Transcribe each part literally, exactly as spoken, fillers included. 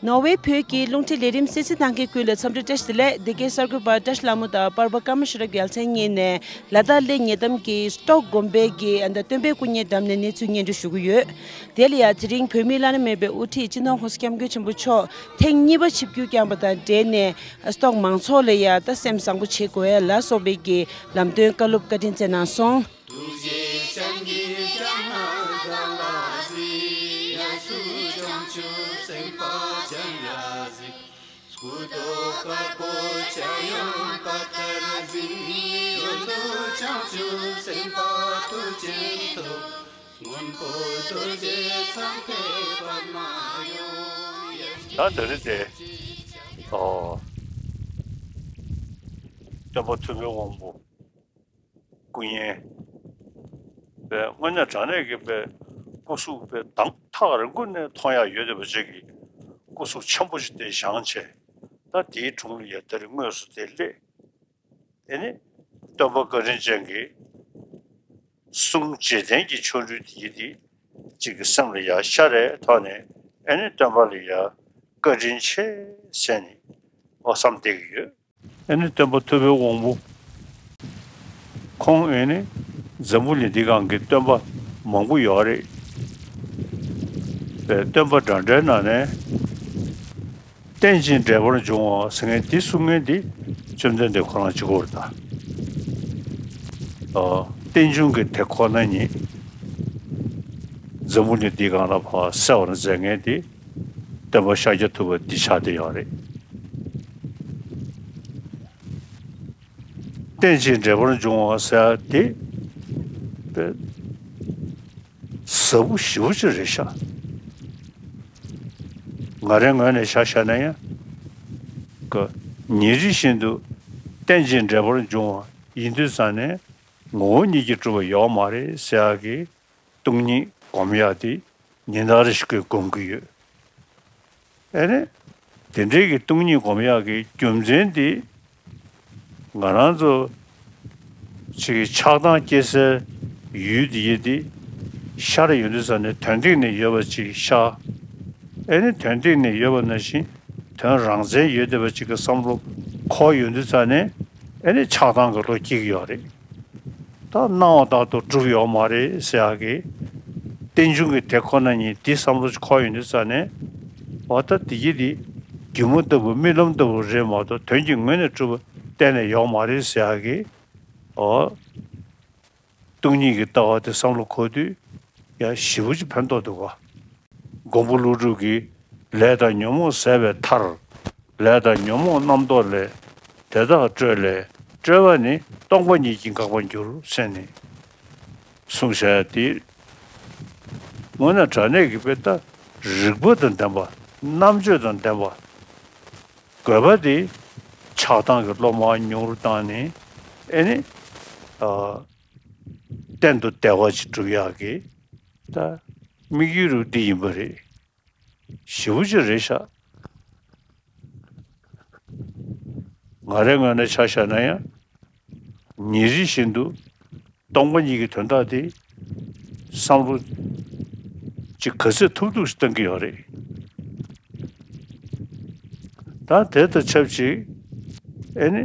ནོར་ཝེ་བོད་ཀྱི་རླུང་འཕྲིན་ལས་རིམ་གསན་གཟིགས་གནང་མཁན་ཀུན་ལ་འཚམས་འདྲི་བཀྲ་ཤིས་བདེ་ལེགས། འདི་གའི་གསར་འགོད་པ་བཀྲ་ཤིས་ལྷ་མོ་དང་པར་པ་ཀརྨ་ཤེས་རབ་རྒྱལ་མཚན་གཉིས་ནས་ལ་དྭགས་གླེ་ཉེ་འགྲམ་གྱི་སྟོག་དགོན་པའི་གི་ཨ་ད་སྟོན་པའི་སྐུ་བརྙན་བདམས་ནས་གནས་ཚུལ་སྙན་སྒྲོན་ཞུ་གི་ཡོད། དེ་ལ་ཡང་དེ་རིང་བོད་མིའི་བླ་ན་མེད་པའི་དབུ་ཁྲིད་སྤྱི་ནོར་༸གོང་ས་༸སྐྱབས་མགོན་ཆེན་པོ་མཆོག་ཐེངས་གཉིས་པ་ཆིབས་བསྒྱུར་བསྐྱངས་པ་དང་འབྲེལ་ནས་སྟོག་མང་ཚོགས་ལ་ཡང་ད་སེམས་བཟང་པོ་བྱེད་དགོས་ཡ་ལ་སོགས་པའི་གི་ལམ་སྟོན་བཀའ་སློབ་བཀའ་དྲིན་སྩལ་གནང་སོང་། ཐུགས་རྗེ་ཅན་གྱི་ཀྱང་ང་དང་ལ་གཟིགས། ཡ་སུ་བྱང་ཆུབ་སེམས་དཔའ་ཅན་ལ་གཟིགས། སྐུ་མདོག་དཀར་པོ་ཕྱག་གཡོན་པད་དཀར་འཛིན། གཡོན་དུ་བྱང་ཆུབ་སེམས་དཔའ་ཐུགས་རྗེ་ཐོབ། སྔོན་པོ་རྡོ་རྗེ་འཆང་ཁྱེད་པདྨ་འོད། ད་དེ་རིང་དེ། ཨོ། སྟོན་པ་ཐུབ་པའི་དབང་པོ། སྐུ་བརྙན། པའི་དངོས་གནས་དྲང་གནས་ཀྱི་པའི་སྐུ་གཟུགས་པའི་མདངས་ཐག་རིང་པོ་ནས་མཐོང་ཡག་ཡོད་བསྡད་པ་ཅིག་གི་སྐུ་གཟུགས་ཆེན་པོ་ཞིག་དེ་བཞེངས་བྱས། ད་དེའི་དྲུང་ལ་ཡ་དེར་དངོས་སུ་དེ་སླེབས། དེ་ནི་སྟོན་པ་བཀའ་དྲིན་ཅན་གྱི་གསུང་རྗེས་དྲན་གྱི་ཆོ་འཕྲུལ་དེ་ཡི་དེ་གཅིག་གི་སེམས་ལ་ཡ་ཤར་རེ་ཐོག་ནས་ཨེ་ནི་སྟོན་པ་ལ་ཡ་བཀའ་དྲིན་ཆེ་ཟེར་ནས་ཨོ་བསམ་བསྡད་ཀྱི་ཡོད། ཨེ་ནི་སྟོན་པ་ཐུབ་པའི་དབང་པོ། ཁོང་ཨེ་ནི་འཛམ་བུ་གླིང་འདི་སྒང་གི་སྟོན་པ་མང་པོ་ཡོད་རེད། པའི་སྟོན་པ་འདྲ་འདྲའི་ནང་ནས་རྟེན་ཅིང་འབྲེལ་པར་འབྱུང་བ་ཟེར་མཁན་འདི་གསུང་མཁན་འདི་བཅོམ་ལྡན་འདས་ཁོ་རང་གཅིག་པོ་རེད་ད། ཨ། རྟེན་འབྱུང་གི་དེ་ཁོ་ན་ཉིད་འཛམ་བུ་གླིང་འདི་སྒང་ལ་ཕར་གསལ་བར་མཛད་མཁན་འདི་སྟོན་པ་ཤཱཀྱ་ཐུབ་པ་འདི་ཆགས་བསྡད་ཡོད་རེད། རྟེན་ཅིང་འབྲེལ་པར་འབྱུང་བ་ཟེར་ཡ་དེ་ཟབ་པོ་ཞེ་པོ་ཅིག་རེད་ཤག་ང་རའི་ངོས་ནས་ཆ་བཞག་ན་ཡང་། ཀ། ཉིན་རེ་བཞིན་དུ་རྟེན་ཅིང་འབྲེལ་པར་འབྱུང་བ་ཡིན་དུས་ཙང་ནས་ངོ་བོ་ཉིད་ཀྱིས་གྲུབ་པ་ཡོད་མ་རེད་ཟེར་ཡག་གི་སྟོང་ཉིད་སྒོམ་ཡག་དེ་ཉིན་ལྟར་ཞིག་གིས་སྒོམ་གྱི་ཡོད། ཨེ་ནི། དེ་འདྲའི་གི་སྟོང་ཉིད་སྒོམ་ཡག་གི་རྒྱུ་མཚན་དེ། ང་རང་ཚོ་ཅིག་གི་ཆགས་སྡང་སྐྱེ་སའི་ཡུལ་དེ་ཡིན་ཏེ། ཤར་ཡོང་དུས་ཙམ་ནས་དོན་སྟེང་ནས་ཡོད་པ་ཅིག་ཤར། ཨེ་ནི་དོན་སྟེང་ནས་ཡོད་པ་ནང་བཞིན་དོན་རང་མཚན་ཡོད་བསྡད་པ་ཅིག་གི་བསམ་བློ་འཁོར་ཡོང་དུས་ཙམ་ནས་ཨེ་ནི་ཆགས་སྡང་གི་བློ་སྐྱེ་གི་ཡོད་རེད། ད་སྣང་བ་ལྟར་དུ་གྲུབ་ཡོད་མ་རེད་ཟེར་ཡག་གི། རྟེན་འབྱུང་གི་དེ་ཁོ་ན་ཉིད་འདི་བསམ་བློ་འཁོར་ཡོང་དུས་ཙམ་ནས། འོ་ད་འདི་ཡི་འདི་སྒྱུ་མ་ལྟ་བུ་རྨི་ལམ་ལྟ་བུ་རེད་མ་གཏོགས་དོན་གྱི་ངོས་ནས་གྲུབ་པ་གཏན་ནས་ཡོད་མ་རེད་ཟེར་ཡག་གི། འོ། སྟོང་ཉིད་ཀྱི་ལྟ་བ་དེ་བསམ་བློ་འཁོར་དུས་ཡང་ཞེ་པོ་ཅིག་ཕན་ཐོགས་འདུག་ག་མགོན་པོ་ཀླུ་སྒྲུབ་ཀྱིས་ལས་དང་ཉོན་མོངས་ཟད་པའི་མཐར། ལས་དང་ཉོན་མོངས་རྣམ་རྟོག་ལས། དེ་དག་སྤྲོས་ལས་སྤྲོས་པ་ནི། སྟོང་པ་ཉིད་ཀྱིས་འགག་པར་འགྱུར་ཟེར་ནས་གསུངས་བཞག་ཡ་དེ། དངོས་གནས་དྲང་གནས་ཀྱི་དཔེ་ལྟ་རིག་པ་དང་ལྡན་པ། རྣམ་དཔྱོད་དང་ལྡན་པ། དགོས་པ་དེ་ཆགས་སྡང་གི་བློ་མར་ཉུང་རུ་བཏང་ནས་ཨེ་ནི། ཨ། གཏན་དུ་བདེ་བ་ཅིག་སྒྲུབ་ཡག་གི་ད་དམིགས་ཡུལ་རུ་འདི་ཡིན་པ་རེད། ཞེ་པོ་ཅིག་རེད་ཤག་ང་རའི་ངོས་ནས་ཆ་བཞག་ན་ཡང་། ཉིན་རེ་བཞིན་དུ་སྟོང་པ་ཉིད་ཀྱི་དོན་དག་དེ་བསམ་བློ་ཅིག་ག་ཚོད་ཐུབ་ཐུབ་ཞིག་གཏང་གི་ཡོད་རེད། ད་དེ་དང་ཆབས་ཅིག་ཨེ་ནི།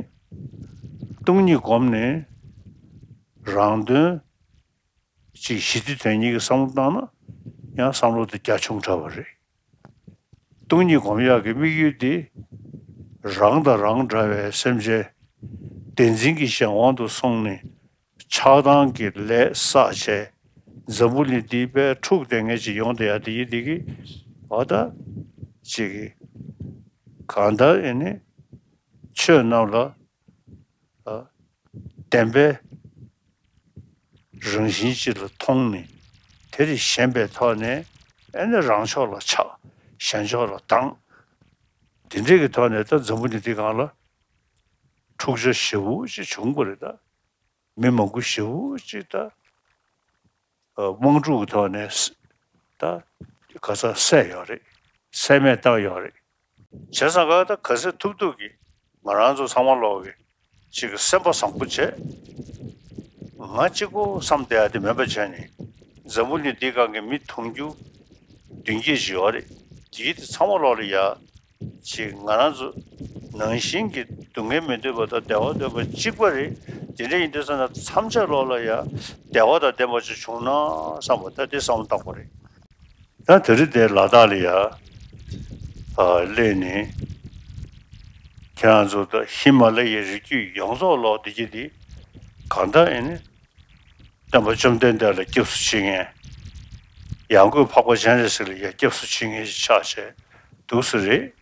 སྟོང་ཉིད་བསྒོམས་ནས་རང་དོན་ཅིག་ཞི་བདེ་དོན་གཉིས་ཀྱི་བསམ་བློ་བཏང་ན་ཡང་བསམ་བློ་དེ་རྒྱ་ཆུང་དྲགས་པ་རེད། སྟོང་ཉིད་སྒོམ་ཡག་གི་དམིགས་ཡུལ་དེ། རང་དང་རང་འདྲ་བའི་སེམས་ཅན་བདེན་འཛིན་གྱི་གཞན་དབང་དུ་སོང་ནས་ཆགས་སྡང་གི་ལས་བསགས་བྱས་འཛམ་བུ་གླིང་འདི་དཔེ་འཁྲུགས་བསྡད་མཁན་ཅིག་ཡོང་བསྡད་ཡག་དེ་ཡིན་དེ་གི་འོ་ད་ཅིག་གི་གང་ལྟར་ཨེ་ནི་ཆོས་རྣམས་ལ་ཨ་བདེན་པའི་རང་བཞིན་ཅིག་ལ་མཐོང་ནས་དེ་ལས་ཞེན་པའི་ཐོག་ནས་ཨེ་ནི་རང་ཕྱོགས་ལ་ཆགས། གཞན་ཕྱོགས་ལ་སྡང་། དེ་འདྲའི་གི་ཐོག་ནས་ད་འཛམ་བུ་གླིང་འདི་སྒང་ལ་འཁྲུག་ཆ་ཞེ་པོ་ཅིག་བྱུང་བ་རེད་ད། མི་མང་པོ་ཞེ་པོ་ཅིག་ད་དམག་འཁྲུག་གི་ཐོག་ནས་ད་ག་ས་བསད་ཡོད་རེད། བསད་རྨས་བཏང་ཡོད་རེད། བྱས་ཙང་ག་ད་ག་ཚོད་ཐུབ་ཐུབ་ཀྱིས་ང་རང་ཚོ་ཚང་མ་ལོག་གི་ཅིག་གི་སེམས་པ་བཟང་པོ་བྱས། ང་གཅིག་པོ་བསམ་བསྡད་ཡ་དེ་མེད་པ་བྱས་ནས་འཛམ་བུ་གླིང་འདི་སྒང་གི་མི་དུང་ཕྱུར་བདུན་བརྒྱད་ཅིག་ཡོད་རེད། དེའི་དེ་ཚང་མ་ལོག་ལ་ཡ། ཅིག་ང་རང་ཚོ་ནང་བཞིན་གྱི་སྡུག་བསྔལ་མི་འདོད་པ་དང་བདེ་བ་འདོད་པ་གཅིག་པ་རེད། དེ་འདྲ་ཡིན་དུས་ཙམ་ན་མཚམས་ཆད་ལོག་ལ་ཡ་བདེ་བ་དང་ལྡན་པ་ཅིག་བྱུང་ན་བསམ་པ་ད་དེ་བསམ་བློ་བཏང་དགོས་རེད། ད་དེ་རིང་དེ་ལ་དྭགས་ལ་ཡ་ཨ་སླེབས་ནས་ཁྱེད་རང་ཚོ་ད་ཧི་མ་ལ་ཡའི་རི་རྒྱུད་ཡོངས་རྫོགས་ལོག་བསྡད་ཀྱི་འདི་གང་ལྟར་ཨེ་ནི། སྟོན་པ་བཅོམ་ལྡན་འདས་ལ་སྐྱབས་སུ་མཆི་མཁན། ཡང་སྒོས་འཕགས་པ་སྤྱན་རས་གཟིགས་ལ་ཡང་སྐྱབས་སུ་མཆི་མཁན་ཞིག་ཆགས་བྱས་འདུག་ས་རེད།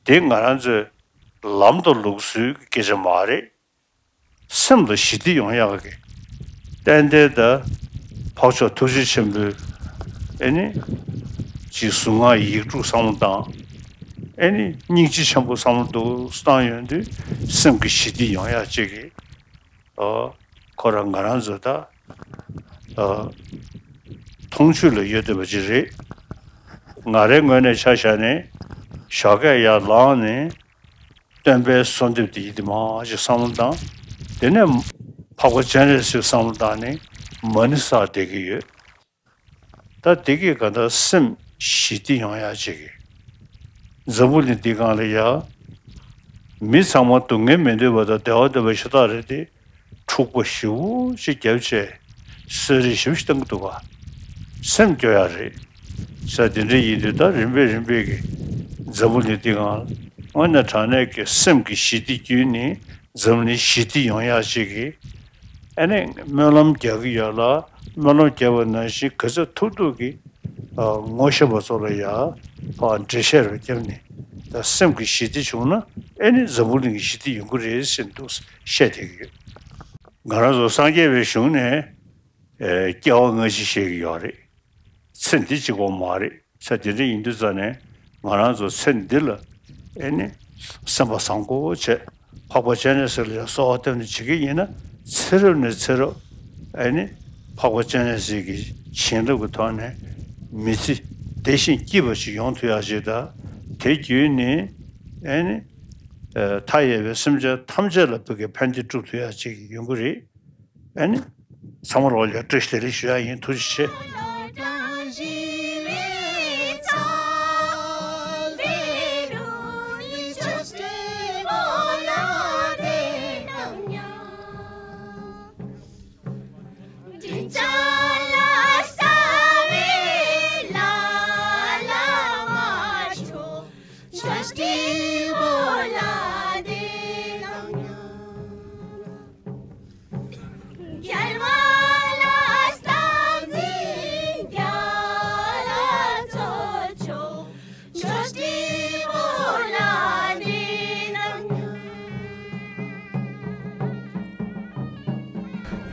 དེ་ང་རང་ཚོའི་ལམ་དང་ལུགས་སྲོལ་གྱི་སྐད་ཆ་མ་རེད། སེམས་ལ་ཞི་བདེ་ཡོང་ཡག་གི། ཏན་ཏན་ད་འཕགས་མཆོག་ཐུགས་རྗེ་ཆེན་པོའི་ཨེ་ནི་ཅིག་གཟུངས་སྔགས་ཡིག་དྲུག་བསམ་བློ་བཏང་། ཨེ་ནི་སྙིང་རྗེ་ཆེན་པོ་བསམ་བློ་འདུག་བཏང་ཡོང་དུས་སེམས་ཀྱི་ཞི་བདེ་ཡོང་ཡག་ཅིག་གི། ཨོ། ཁོ་རང་ང་རང་ཚོ་ད། ཨོ། མཐོང་ཆོས་ལ་ཡོད་བསྡད་པ་ཅིག་རེད། ང་རའི་ངོས་ནས་ཆ་བཞག་ནས་ཞོགས་ཀས་ཡར་ལངས་ནས་སྟོན་པའི་གསོལ་འདེབས་དེ་ཡིད་དུ་མ་ཞིག་བསམ་བློ་བཏང་། དེ་ནས་འཕགས་པ་སྤྱན་རས་གཟིགས་བསམ་བློ་བཏང་ནས་མ་ཎི་བསགས་བསྡད་ཀྱི་ཡོད། ད་དེ་གིས་ག་ད་སེམས་ཞི་བདེ་ཡོང་ཡག་ཅིག་གི། འཛམ་བུ་གླིང་འདི་སྒང་ལ་ཡ། མི་ཚང་མ་སྡུག་བསྔལ་མི་འདོད་པ་དང་བདེ་བ་འདོད་པ་ཤ་སྟག་རེད་དེ། འཁྲུག་པ་ཞེ་པོ་ཅིག་བརྒྱབ་བྱས་གསོད་རེས་ཞེ་པོ་ཅིག་བཏང་གི་འདུག་ག། སེམས་སྐྱོ་ཡག་རེད། ས་དེ་འདྲ་ཡིན་དུས་ད་རིམ་པས་རིམ་པས་ཀྱི་འཛམ་བུ་གླིང་འདི་སྒང་དངོས་གནས་དྲང་གནས་ཀྱི་སེམས་ཀྱི་ཞི་བདེ་བརྒྱུད་ནས་འཛམ་གླིང་ཞི་བདེ་ཡོང་ཡག་ཅིག་གི། ཨ་ནི་སྨོན་ལམ་རྒྱག་གི་ཡོད་ལ། སྨོན་ལམ་རྒྱག་པ་ནང་བཞིན་ག་ཚོད་ཐུབ་ཐུབ་ཀྱིས་ཨ་ངོ་ཤེས་པ་ཚོ་ལ་ཡང་ཕར་འགྲེལ་བཤད་རེ་བརྒྱབ་ནས། ད་སེམས་ཀྱི་ཞི་བདེ་བྱུང་ན་ཨེ་ནི་འཛམ་བུ་གླིང་གི་ཞི་བདེ་ཡོང་གི་རེད་ཟེར་འདུག་བཤད་བསྡད་ཀྱི་ཡོད། ང་རང་ཚོ་སངས་རྒྱས་པའི་གཞུང་ནས་ཨེ་སྐྱེ་བ་སྔ་ཕྱི་བཤད་ཀྱི་ཡོད་རེད། ཚེ་འདི་གཅིག་པོ་མ་རེད། ས་དེ་འདྲ་ཡིན་དུས་ཙང་ནས་ང་རང་ཚོ་ཚེ་འདི་ལ་ཨེ་ནི་སེམས་པ་བཟང་པོ་བྱས། འཕགས་པ་སྤྱན་རས་གཟིགས་ལ་གསོལ་བ་བཏབ་ནས་བྱེད་ཀྱི་ཡིན་ན། ཚེ་རབས་ནས་ཚེ་རབས་ཨེ་ནི་འཕགས་པ་སྤྱན་རས་གཟིགས་ཀྱི་བྱིན་རླབས་ཀྱི་ཐོག་ནས་མི་ཚེ་བདེ་ཞིང་སྐྱིད་པ་ཞིག་ཡོང་ཐུབ་ཡག་ཅིག་དང་། དེ་བརྒྱུད་ནས་ཨེ་ནི་ཨེ་མཐའ་ཡས་པའི་སེམས་ཅན་ཐམས་ཅད་ལ་བོད་ཀྱི་ཕན་བདེ་སྒྲུབ་ཐུབ་ཡག་ཅིག་ཡོང་གི་རེད། ཨ་ནི་ཚང་མ་ལོག་ལ་བཀྲ་ཤིས་བདེ་ལེགས་ཞུ་ཡག་ཡིན། ཐུགས་རྗེ་ཆེ།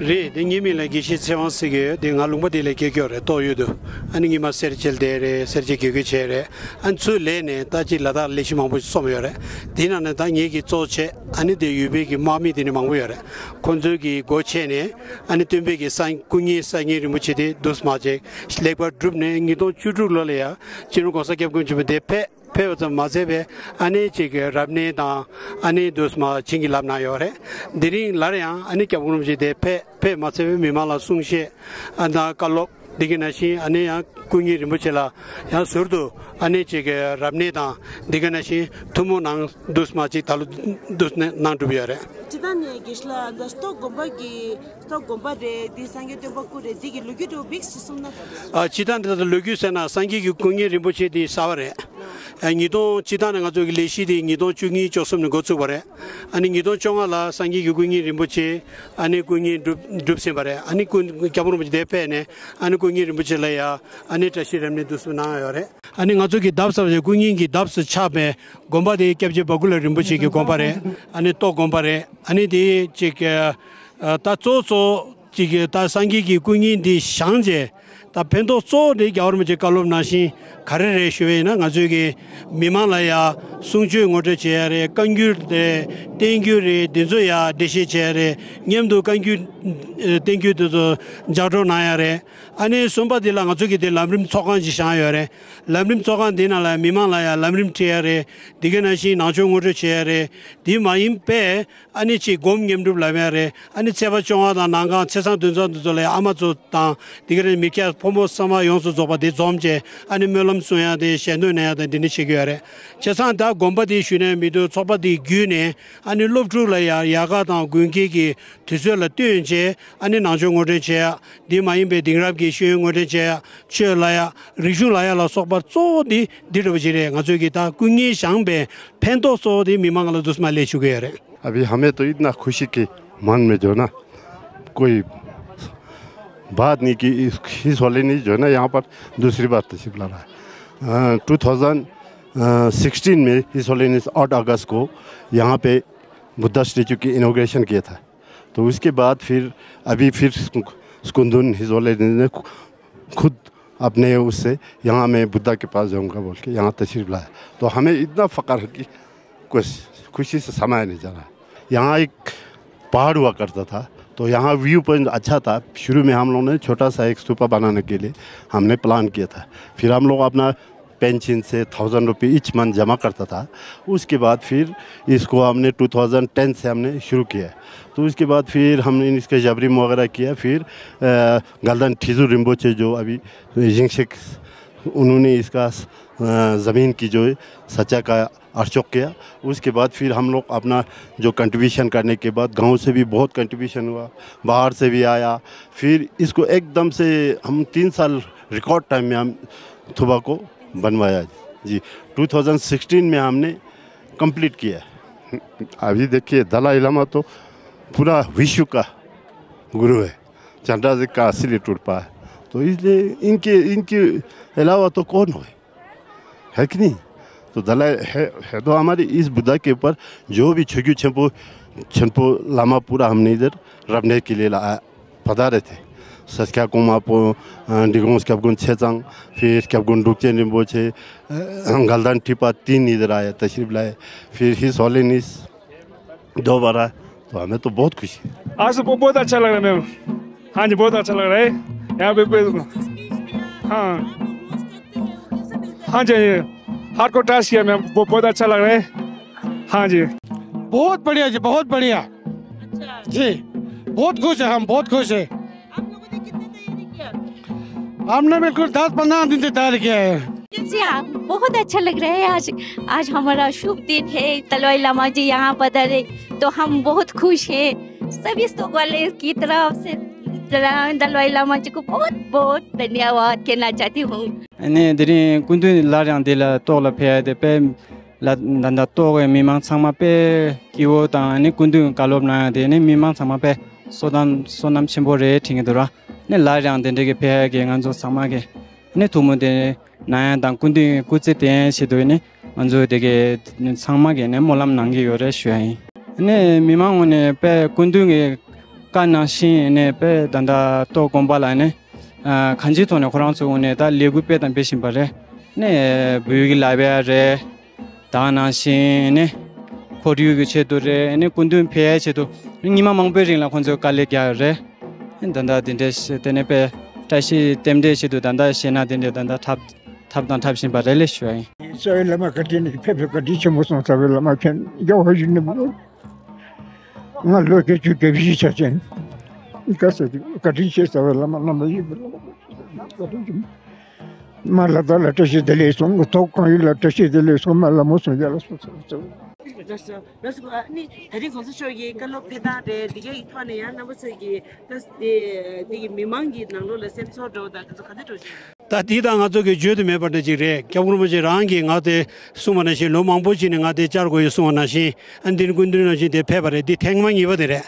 རེད། དེ་ངའི་མིང་ལ་དགེ་བཤེས་ཚེ་དབང་ཟེར་གྱི་ཡོད། དེ་ང་ལུང་པ་དེ་ལ་སྐྱེས་ཡོད་རེད། ཏོག་དབྱིབས་དུ། ཨ་ནི་ཉི་མ་སེར་བྱེས་བསྡད་རེད། སེར་བྱེས་དགེ་བསྐོས་བྱས་རེད། ཨ་ནི་ཚུར་ལེན་ནས་ད་ཅིག་ལ་དྭགས་ལས་གཞི་མང་པོ་ཞིག་སོང་ཡོད་རེད། དེའི་ནང་ནས་ད་ངེད་ཀྱི་གཙོ་བྱས་ཨ་ནི་དེ་ཡོད་པའི་གི་དམག་མི་དེ་ནི་མང་པོ་ཡོད་རེད། ཁོང་ཚོའི་གི་སྒོ་ཕྱེ་ནས་ཨ་ནི་སྟོན་པའི་གི་སང་སྐུ་ཉིད་སངས་རྒྱས་རིན་པོ་ཆེ་དེ་འདུག་སེ་མར་ཅིག་ལེགས་པར་བསྒྲུབས་ནས་ཉིས་སྟོང་བཅུ་དྲུག་ལོ་ལ་ཡ་སྤྱི་ནོར་༸གོང་ས་༸སྐྱབས་མགོན་ཆེན་པོ་དེ་ཕེབས། ཕེབས་པ་ཙམ་མ་ཟད་པའི་ཨ་ནི་ཅིག་གི་རབ་གནས་དང་ཨ་ནི་འདུག་སེ་མར་བྱིན་གྱིས་བརླབས་གནང་ཡོད་རེད། དེ་རིང་སླར་ཡང་ཨ་ནི་སྐྱབས་མགོན་རིན་པོ་ཆེ་དེ་ཕེབས། ཕེབས་མ་ཚད་པའི་མི་མང་ལ་གསུང་བཤད་ཨ་དང་བཀའ་སློབ་འདི་ག་ནང་བཞིན། ཨ་ནི་ཡང་སྐུ་ཉིད་རིན་པོ་ཆེ་ལ་ཡང་ཟུར་དུ་ཨ་ནི་ཅིག་གི་རབ་གནས་དང་འདི་ག་ནང་བཞིན་ཐུན་མོང་ནང་འདུག་སེ་མར་ཅིག་ད་ལོ་འདུག་སེ་གནང་གྲུབ་ཡོད་རེད། སྤྱིར་བཏང་ནས་དགེ་བཤེས་ལགས་ད་སྟོད་དགོན་པ་གི་སྟོད་དགོན་པ་རེད། འདི་སངས་རྒྱས་སྟོན་པ་སྐུ་རེད། འདི་གི་ལོ་རྒྱུས་འདྲ་བོ་བིག་ཅིག་གསུངས་ན། ཨ་སྤྱིར་བཏང་འདི་ལྟར་ལོ་རྒྱུས་ཟེར་ན་སངས་རྒྱས་ཀྱི་སྐུ་བརྙན་རིན་པོ་ཆེ་འདི་གསར་པ་རེད། ཨ་ཉིས་སྟོང་། སྤྱིར་བཏང་ནས་ང་ཚོ་གི་ལས་གཞི་འདི་ཉིས་སྟོང་བཅུ་གཉིས་བཅུ་གསུམ་ནས་འགོ་ཚུགས་པ་རེད། ཨ་ནི་ཉིས་སྟོང་བཅོ་ལྔ་ལ་སངས་རྒྱས་ཀྱི་སྐུ་བརྙན་རིན་པོ་ཆེ་ཨ་ནི་སྐུ་བརྙན་གྲུབ་གྲུབ་ཟིན་པ་རེད། ཨ་ནི་སྐུ་སྐྱབས་མགོན་རིན་པོ་ཆེ་དེ་ཕེབས་ནས་ཨ་ནི་སྐུ་བརྙན་རིན་པོ་ཆེ་ལ་ཡ་ཨ་ནི་བཀྲ་ཤིས་རབ་གནས་འདུག་སེ་གནང་ཡོད་རེད། ཨ་ནི་ང་ཚོ་གི་བརྡབས་ཟེར་བ་དེ་སྐུ་བརྙན་གྱི་བརྡབས་སུ་ཆགས་པའི་དགོན་པ་དེ་སྐྱབས་རྗེ་བ་ཀུ་ལ་རིན་པོ་ཆེ་གི་དགོན་པ་རེད། ཨ་ནི་སྟོད་དགོན་པ་རེད། ཨ་ནི་དེ་ཅིག་ཨ་ད་གཙོ་གཙོ་ཅིག་གི་ད་སངས་རྒྱས་ཀྱི་སྐུ་བརྙན་འདི་བཞེངས་རྗེས་ད་ཕན་ཐོགས་གཙོ་བོ་དེ་རྒྱལ་བ་རིན་པོ་ཆེའི་བཀའ་སློབ་ནང་བཞིན་ག་རེ་རེད་ཞུ་བ་ཡིན་ན། ང་ཚོའི་གི་མི་མང་ལ་ཡ་གསུང་ཆོས་ངོ་སྤྲོད་བྱེད་ཡ་རེད། བཀའ་འགྱུར་རེད། བསྟན་འགྱུར་རེད། འདི་ཚོ་ཡ་འགྲེལ་བཤད་བྱེད་ཡ་རེད། མཉམ་དུ་བཀའ་འགྱུར་བསྟན་འགྱུར་དེ་ཚོ་ལྗགས་སྒྲོག་གནང་ཡ་རེད། ཨ་ནི་གསུམ་པ་དེ་ལ་ང་ཚོ་གི་དེ་ལམ་རིམ་ཚོགས་ཁང་ཅིག་བཞེངས་ཡོད་རེད། ལམ་རིམ་ཚོགས་ཁང་དེ་ནང་ལ་མི་མང་ལ་ཡ་ལམ་རིམ་ཁྲིད་ཡ་རེད། འདི་ག་ནང་བཞིན་ནང་ཆོས་ངོ་སྤྲོད་བྱེད་ཡ་རེད། དེ་མ་ཡིན་པའི་ཨ་ནི་ཅིག་སྒོམ་བསྙེན་སྒྲུབ་ལབ་ཡ་རེད། ཨ་ནི་ཚེས་པ་བཅོ་ལྔ་དང་ནང་ཁང་། ཆ་ཚང་དུད་ཚང་དེ་ཚོ་ལ་ཡང་ཨ་མ་ཚོ་དང་དེ་ག་རེ་མི་སྐྱ་ཕོ་མོ་ཚང་མ་ཡོངས་སུ་རྫོགས་པ་དེ་འཛོམས་བྱས་ཨ་ནི་སྨོན་ལམ་གསུང་ཡག་དེ་ཞལ་འདོན་གནང་ཡག་དང་འདི་འདྲ་བྱེད་ཀྱི་ཡོད་རེད། བྱས་ཙང་ད་དགོན་པ་དེ་ཞུས་ནས་མི་འདུག་ཚོགས་པ་དེ་བརྒྱུད་ནས་ཨ་ནི་སློབ་ཕྲུག་ལ་ཡང་ཡལ་ག་དང་དགུན་ཁའི་གི་དུས་ཚོད་ལ་བསྟུན་བྱས་ཨ་ནི་ནང་ཆོས་ངོ་སྤྲོད་བྱེད་ཡག་འདི་མ་ཡིན་པའི་དེང་རབས་ཀྱི་ཤེས་ཡོན་ངོ་སྤྲོད་བྱེད་ཡག་ཆོས་ལ་ཡག་རིག་གཞུང་ལ་ཡག་ལ་སོགས་པ་གཙོ་བོ་འདི་འདི་འདྲ་བོ་ཞིག་རེད། ང་ཚོས་ཀྱི་ད་སྐུ་ངལ་བཞེངས་པའི་ཕན་ཐོགས་གཙོ་བོ་དེ་མི་མང་ལ་འདུག་སེ་མར་སླེབས་བཅུག་གི་ཡོད་རེད། अभी हमें तो इतना खुशी की मान में जो ना कोई बात नहीं कि इस, इस वाले ने जो है ना यहाँ पर दूसरी बार तशरीफ ला रहा है। टू थाउजेंड सिक्सटीन में इस वाले ने आठ अगस्त को यहाँ पे बुद्धा स्टैचू की इनॉग्रेशन किया था। तो उसके बाद फिर अभी फिर स्कुन्दुन हिजोले ने खुद अपने उससे यहाँ मैं बुद्धा के पास जाऊँगा बोल के यहाँ तशरीफ लाया। तो हमें इतना फकर है कि कुछ खुशी से समाया नहीं जा रहा। यहाँ एक पहाड़ हुआ करता था, तो यहाँ व्यू पॉइंट अच्छा था। शुरू में हम लोगों ने छोटा सा एक स्तूपा बनाने के लिए हमने प्लान किया था। फिर हम लोग अपना पेंशन से थाउजेंड रुपये ईच मंथ जमा करता था। उसके बाद फिर इसको हमने टू थाउजेंड टेन से हमने शुरू किया। तो उसके बाद फिर हमने इसका जबरी वगैरह किया। फिर गलदन ठिजू रिम्बोचे जो अभी जिंगशेक, उन्होंने इसका ज़मीन की जो है सच्चा का अर्चक किया। उसके बाद फिर हम लोग अपना जो कंट्रीब्यूशन करने के बाद गांव से भी बहुत कंट्रीब्यूशन हुआ, बाहर से भी आया। फिर इसको एकदम से हम तीन साल रिकॉर्ड टाइम में हम थुबा को बनवाया जी। टू थाउजेंड सिक्सटीन में हमने कंप्लीट किया। अभी देखिए दलाई लामा तो पूरा विश्व का गुरु है, चंद्रा जी का असली टूटपा है। तो इसलिए इनके इनके अलावा तो कौन हो, है कि नहीं? तो दलाई है, है तो हमारे इस बुद्धा के ऊपर जो भी छोक्यू छेम्पो छेम्पो लामा पूरा हमने इधर रबने के लिए लाया, पधारे थे। सचख्या कुमापो डिगोंस क्याबगुन छेचांग, फिर क्याबगुन डुकचे निम्बोचे गलदान टिपा तीन इधर आए, तशरीफ लाए। फिर ही सोलिनिस दोबारा, तो हमें तो बहुत खुशी है। आज तो बहुत अच्छा लग रहा है मैम। हाँ जी, बहुत अच्छा लग रहा है यहाँ पे। हाँ, हाँ जी, हाँ जी। हार्ट को टच किया मैम, बहुत अच्छा लग रहा है। हाँ जी। बहुत बढ़िया जी, बहुत बढ़िया। अच्छा। जी, बहुत खुश है हम, बहुत खुश है। आप लोगों ने कितनी तैयारी किया? हमने बिल्कुल दस पन्द्रह दिन से तैयारी किया है। जी हाँ, बहुत अच्छा लग रहा है आज। आज हमारा शुभ दिन है। दलवाई लामा जी यहाँ पधारे, तो हम बहुत खुश हैं। सभी स्तोक वाले की तरफ से दलवाई लामा जी को बहुत बहुत धन्यवाद कहना चाहती हूँ। ཨ་ནི་དེ་རིང་སྐུ་མདུན་སླར་ཡང་འདི་ལ་ཏོག་ལ་ཕེབས་ཡ་དེ་དཔེ་ལ་ད་ལྟ་ཏོག་གི་མི་མང་ཚང་མ་དཔེ་སྐྱིད་པོ་དང་ཨ་ནི་སྐུ་མདུན་བཀའ་སློབ་གནང་ཡ་དེ་ནི་མི་མང་ཚང་མ་དཔེ་བསོད་ནམས་བསོད་ནམས་ཆེན་པོ་རེད་དྲན་གྱི་འདུག་ར། ནི་སླར་ཡང་དེ་འདྲ་གི་ཕེབས་ཡ་གི་ང་ཚོ་ཚང་མ་གི་ནི་ཐུགས་སྨོན་དེ་གནང་ཡ་དང་སྐུ་མདུན་སྐུ་ཚེ་བརྟན་ཡ་ཆེད་དུ་ནི་ང་ཚོ་དེ་གི་ཚང་མ་གི་ནི་སྨོན་ལམ་གནང་གི་ཡོད་རེད་ཞུ་ཡ་ཡིན། ནི་མི་མང་ངོས་ནས་དཔེ་སྐུ་མདུན་གི་བཀའ་གནང་བཞིན་ནི་དཔེ་ད་ལྟ་ཏོག་དགོན་པ་ལ་ནི་གང་ཅིའི་ཐོག་ནས་ཁོ་རང་ཚོའི་ངོས་ནས་ད་ལས་འགུལ་སྤེལ་དང་སྤེལ་བཞིན་པ་རེད། ནི་བོད་ཀྱི་ལབ་ཡ་རེད། ད་ནང་བཞིན་ནི་ཁོར་ཡུག་གི་ཆེད་དུ་རེད། ནི་སྐུ་མདུན་ཕེབས་ཡའི་ཆེད་དུ་ཉི་མ་མང་པོའི་རིང་ལ་ཁོང་ཚོས་དཀའ་ལས་རྒྱག་ཡོད་རེད། ནི་ད་ལྟ་དེ་འདྲས་དེ་ནས་དཔེ་བཀྲ་ཤིས་རྟེན་འབྲེལ་ཆེད་དུ་ད་ལྟ་གཞས་སྣ་དེ་འདྲས་ད་ལྟ་འཁྲབ་འཁྲབ་དང་འཁྲབ་བཞིན་པ་རེད་ལས་ཞུ་ཡ་ཡིན། རྩ་བའི་བླ་མ་བཀའ་དྲིན་ནི་ཕེབས་པའི་བཀའ་དྲིན་ཆེན་པོ་སོང་། རྩ་བའི་བླ་མ་མཁྱེན་རྒྱལ་བ་ཡིན་ནི་མ་ང་ལོ་བརྒྱད་ཅུ་གྱ་བཞི་ཆ་ཅན། བཀའ་ཟེར་དུས་བཀའ་དྲིན་ཆེ། རྩ་བའི་བླ་མ་རྣམ་པ་ཡིན་པའི་བླ་མ་བཀའ་དྲིན་ཆེ། མ་ལ་དྭགས་ལ་བཀྲ་ཤིས་བདེ་ལེགས་སོང་། ཐོག་ཁང་ཡུལ་ལ་བཀྲ་ཤིས་བདེ་ལེགས་སོང་། མ་ལ་མོ་སོང་རྒྱ་ལ་སོང་ཟེར་ཟེར། ལགས་སོ། ལགས་སོ། ཨ་ནི་ད་རིང་གོང་ས་མཆོག་གི་བཀའ་སློབ་ཕེབས་སྟངས་རེད། འདི་གའི་ཐོག་ནས་ཡང་རྣམ་པ་ཚོས་ཀྱི་ད་དེ་དེ་གི་མི་མང་གི་ནང་ལོགས་ལ་སེམས་ཚོར་འདྲ་བོ་དང་དེ་ཚོ་ག་ཚོད་འདྲ་བོ་ཅིག་ད་འདི་དང་ང་ཚོ་གི་བརྗོད་དུ་མེད་པ་འདྲ་ཅིག་རེད། སྐྱབས་མགོན་རིན་པོ་ཆེ་རང་གིས་ང་དེ་གསུངས་པ་ནང་བཞིན་ལོ་མང་པོ་ཅིག་ནས་ང་དེ་བཅར་དགོས་ཡོད་གསུངས་པ་ནང་བཞིན་ཨ་འདི་ནི་སྐུ་མདུན་ནང་བཞིན་དེ་ཕེབས་པ་རེད། འདི་ཐེངས་མ་གཉིས་པ་དེ་རེད།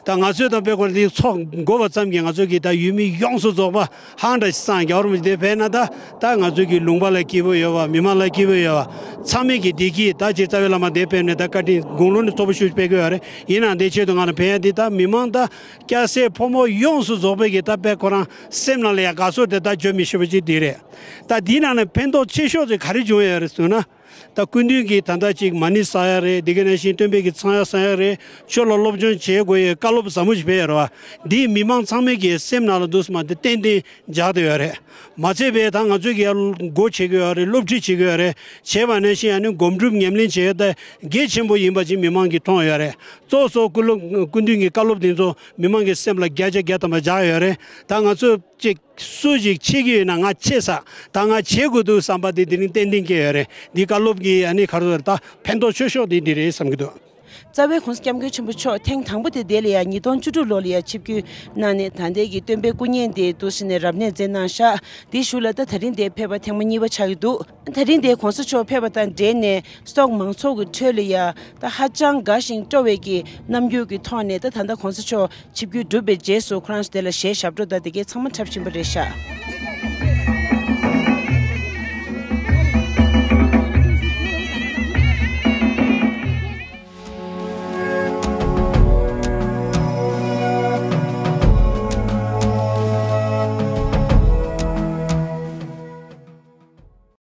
ད་ང་ཚོས་ད་དཔེ་ཁོ་ན་འདི་ཚོགས་འགོ་བ་ཙམ་གྱིས་ང་ཚོ་གི་ད་ཡུལ་མི་ཡོངས་སུ་རྫོགས་པ་ཧང་འདྲ་ཞིག་སངས། རྒྱལ་བ་རིན་པོ་ཆེ་དེ་ཕེབས་ན་ད་ད་ང་ཚོ་གི་ལུང་པ་ལ་སྐྱིད་པོ་ཡོད་པ། མི་མང་ལ་སྐྱིད་པོ་ཡོད་པ། ཚང་མས་ཀྱི་བདེ་སྐྱིད། ད་ཅིག་རྩ་བའི་བླ་མ་དེ་ཕེབས་ནས་ད་བཀའ་དྲིན་དགུང་ལོ་ནི་མཐོ་པོ་ཤོས་སྤེལ་དགོས་པ་རེད། ཡིན་ནའང་དེ་ཆེད་དུ་ང་ལ་ཕན་ཡ་འདི་ད་མི་མང་ད་སྐྱ་སེར་ཕོ་མོ་ཡོངས་སུ་རྫོགས་པའི་གི་ད་དཔེ་ཁོ་རང་སེམས་ནང་ལ་ཡ་དགའ་ཚོར་དེ་ད་བརྗོད་མི་ཤེས་པ་ཅིག་དེ་རེད། ད་འདིའི་ནང་ནས་ཕན་ཐོགས་ཆེ་ཤོས་དེ་ག་རེ་བྱུང་ཡོད་རེད་ཟེར་ན། ད་སྐུ་མདུན་གྱིས་ད་ལྟ་ཅིག་མ་ཎི་བསགས་ཡ་རེད། འདི་ག་ནང་བཞིན་སྟོན་པའི་གི་ཚངས་དབྱངས་བསགས་ཡ་རེད། ཆོས་ལ་སློབ་སྦྱོང་བྱེད་དགོས་ཡའི་བཀའ་སློབ་ཟབ་མོ་ཞིག་ཕེབས་ཡོད་རེད་བ། འདིས་མི་མང་ཚང་མའི་གི་སེམས་ནང་ལ་འདུག་སེ་མ་དེ་ཏན་ཏན་འཇགས་བསྡད་ཡོད་རེད། མ་ཚད་པའི་ད་ང་ཚོས་ཀྱི་ཡར་སྒོ་ཕྱེ་གི་ཡོད་རེད། སློབ་ཁྲིད་བྱེད་ཀྱི་ཡོད་རེད། བྱས་པ་ནང་བཞིན་ཨ་ནི་སྒོམ་སྒྲུབ་ཉམས་ལེན་བྱེད་ཡ་ད་གལ་ཆེན་པོ་ཡིན་པ་ཅིག་མི་མང་གིས་མཐོང་ཡོད་རེད། གཙོ་བོ་སྐུ་སློབ་སྐུ་མདུན་གྱི་བཀའ་སློབ་དེ་ཚོ་མི་མང་གི་སེམས་ལ་བརྒྱ་ཆ་བརྒྱ་ཐམ་པ་འཇགས་ཡོད་རེད། ད་ང་ཚོས་ཅིག་སུ་ཞིག་ཆེ་གི་ཡོད་ན་ང་ཆེ་ས། ད་ང་བྱེད་དགོས་འདུག་བསམ་པ་དེ་དེ་རིང་ཏན་ཏན་སྐྱེ་ཡོད་རེད། འདི་བཀའ་སློབ་ཀྱི་ཨ་ནི་ག་རེ་ཟེར། ད་ཕན་ཐོགས་ཆེ་ཤོས་དེ་འདི་རེད་བསམ་གྱི་འདུག། རྩ་བའི་༸གོང་ས་༸སྐྱབས་མགོན་ཆེན་པོ་མཆོག་ཐེངས་དང་པོ་དེ་དེ་ལ་ཡང་ཉིས་སྟོང་བཅུ་དྲུག་ལོ་ལ་ཡང་ཆིབས་བསྒྱུར་གནང་ནས། ད་ལྟའི་གི་སྟོན་པའི་སྐུ་བརྙན་དེ་འདུག་སེ་ནས་རབ་གནས་མཛད་གནང་ཤག། དེའི་གཞུག་ལ་ད་ད་རིང་དེ་ཕེབས་པ་ཐེངས་མ་གཉིས་པ་ཆགས་ཀྱི་འདུག། ད་རིང་དེ་༸གོང་ས་མཆོག་ཕེབས་པ་དང་འབྲེལ་ནས་སོག་མང་ཚོགས་ཀྱི་ཁྲོད་ལ་ཡང་ད་ཧ་ཅང་དགའ་ཞིང་སྤྲོ་བའི་གི་རྣམ་འགྱུར་གྱི་ཐོག་ནས། ད་ད་ལྟ་༸གོང་ས་མཆོག་ཆིབས་བསྒྱུར་གྲུབ་པའི་རྗེས་སུ་ཁོ་རང་ཚོ་དེ་ལ་གཞས་ཞབས་བྲོ་དང་དེ་གའི་ཚང་མ་འཁྲབ་བཞིན་པ་རེད་ཤག།